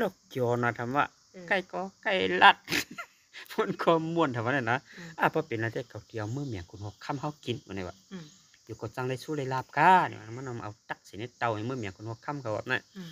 ລອກຈອນວ່າ ຖາມວ່າ ເອີ ໄກ່ກໍໄກ່ລັດ ມ່ວນຄວາມມ່ວນ ຖາມວ່ານັ້ນນະ. ອືມ ອາ ບໍ່ເປັນຫຍັງ ແຕ່ເຂົາດຽວມື້ມຽງຄຸນຮອກຄຳເຮົາກິນ ວ່າແນວວ່າ. ອືມ ຢູ່ກໍຈັ່ງໄດ້ໂຊກໄດ້ລາບກາ ນີ້ວ່າ ມັນເອົາຕັກໃສ່ໃນເຕົາໃຫ້ມື້ມຽງຄຸນຮອກຄຳເຂົາວ່ານັ້ນ. ອືມ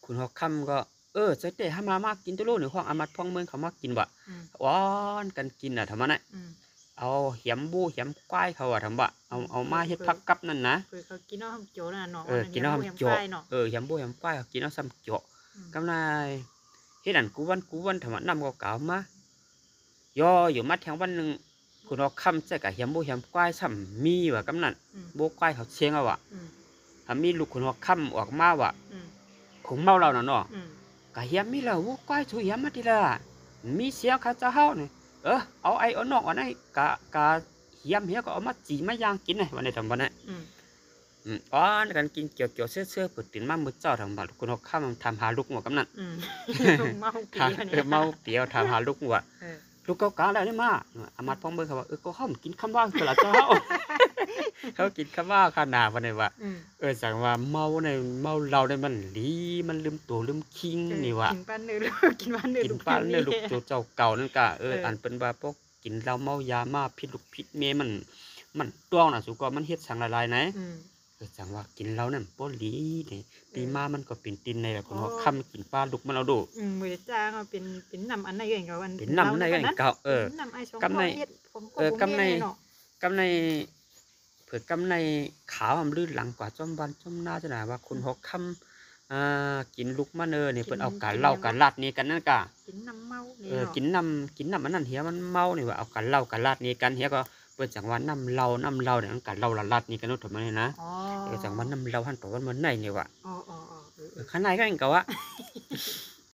ຄຸນຮອກຄຳກໍ ເອີ ໃສ່ແຕ່ຫາມາ ມາກິນໂຕໂລນີ້ ຮ້ອງອາມາດພ້ອງເມືອງເຂົາມາກິນວ່າ. ອືມ ອ້ອນກັນກິນນະ ຖາມວ່ານະ. ອືມ ເອົາຫຽມໂບ້ຫຽມຄວາຍເຂົາວ່າ ຖາມວ່າ ເອົາ ເອີ ເອົາມາເຮັດ ເອີ ຜັກກັບນັ້ນນະ. ເອີ ເຂົາກິນເອົາຫາມໂຈະນັ້ນເນາະ ເອີ ກິນເອົາຫາມໂຈະ ຫຽມໂບ້ຫຽມຄວາຍເນາະ. ເອີ ຫຽມໂບ້ຫຽມຄວາຍເຂົາກິນເອົາສ່ຳໂຈະ. ອືມ ກຳນາຍເຮັດອັນກູວັນ ກູວັນ ຖາມວ່ານ້ຳກໍກາວມາ. ຍໍຢູ່ມາແທ່ງວັນໜຶ່ງ ຄຸນຮອກຄຳໃສ່ກະຫຽມໂບ້ຫຽມຄວາຍ ສ່ຳມີວ່າກຳນັ້ນ. ອືມ ໂບ້ຄວາຍເຂົາສຽງເອົາວ່າ. ອືມ ຖ້າມີລູກຄຸນຮອກຄຳອອກມາວ່າ. ອືມ ຄົງເມົາເຫຼົ້ານະເນາະ. ອືມ ກະຫຽມມີແລ້ວ ໂອ້ ຄວາຍ ສູຫຽມມາຕິລະ ມີສຽງຂະເຈົ້າເຮົານີ້. ເອີ ເອົາໄອ້ເອົານ້ອງອັນນັ້ນ ກະ ກະຫຽມເຫຍ ກໍເອົາມາຈີ່ມາຍ່າງກິນນະ ວ່າແນວ ຖາມວ່ານະ. ອືມ ອືມ ອ້ອນກັນກິນກຽວໆເຊື່ອໆ ເປີດຕື່ນມາມື້ເຊົ້າ ຖາມວ່າ ຄຸນຮອກຄຳຖາມຫາລູກວ່າກຳນັ້ນ. ອືມ ເມົາປີ ຖາມ ເອີ ເມົາປີ ຖາມຫາລູກວ່າ. ເອີ ລູກເຂົາກາແລ້ວນີ້ມາ ອາມາດພ້ອງເບິ່ງເຂົາວ່າ ເອີ ກໍເຮົາກິນຄຳວ່າຄືລະເຈົ້າ ເຮົາກິນຄຳວ່າຂະໜາດ ວ່າແນວວ່າ. ອືມ ເອີ ຈັ່ງວ່າເມົາໃນ ເມົາເຫຼົ້າໃນມັນລີ ມັນລືມໂຕລືມຄີງນີ້ວ່າ. ເອີ ກິນປານເນີ ກິນປານເນີ ກິນປານເນີ ລູກໂຕເຈົ້າເກົ່ານັ້ນກະ. ເອີ ເອີ ອັນເພິ່ນວ່າພວກກິນເຫຼົ້າເມົາຢາມາ ຜິດລູກຜິດເມຍ ມັນ ມັນຕ້ອງນະ ສູກໍມັນເຮັດສັງຫຼາຍໆນະ. ອືມ ເອີ ຈັ່ງວ່າກິນເຫຼົ້ານັ້ນບໍ່ດີເດ້ ຕີມາມັນກໍເປັນຕິນໃນແບບຄົນຫົວຄ່ຳ ກິນປາລຸກມາແລ້ວໂດ. ອືມ ບໍ່ໄດ້ຈ້າງ ເອົາເປັນ ເປັນນ້ຳອັນໃນເອີ່ນກໍ ເປັນນ້ຳອັນໃນເອີ່ນກໍ ເອີ ເປັນນ້ຳໄອ້ສອງ ກຳໃນ ເຮັດຂອງ ເອີ ກຳໃນ ເນາະ ກຳໃນ ເຜືອກຳໃນຂາວຫັ້ນລືຫຼັງກວ່າຈອມບ້ານຈອມນາຈັ່ງໃດວ່າຄົນຫົວຄ່ຳ ອ່າ ກິນລຸກມາເນີນີ້ ເພິ່ນເອົາກາເຫຼົ້າກາລາດນີ້ກັນນັ້ນກະ ກິນນ້ຳເມົານີ້ ເອີ ເນາະ ກິນນ້ຳ ກິນນ້ຳອັນນັ້ນເຫຍ ມັນເມົານີ້ວ່າ ເອົາກາເຫຼົ້າກາລາດນີ້ກັນເຫຍ ກໍເພິ່ນຈັ່ງວ່ານ້ຳເຫຼົ້າ ນ້ຳເຫຼົ້ານີ້ ມັນກາເຫຼົ້າລາດນີ້ກັນເນາະ ທຸກມື້ນີ້ນະ. ອໍ ເອີ ຈັ່ງວ່ານ້ຳເຫຼົ້າຫັ້ນ ຕອນມື້ໃນນີ້ວ່າ ອໍ ອໍ ເອີ ເອີ ເອີ ຂ້າງໃນກໍເອງກໍວ່າ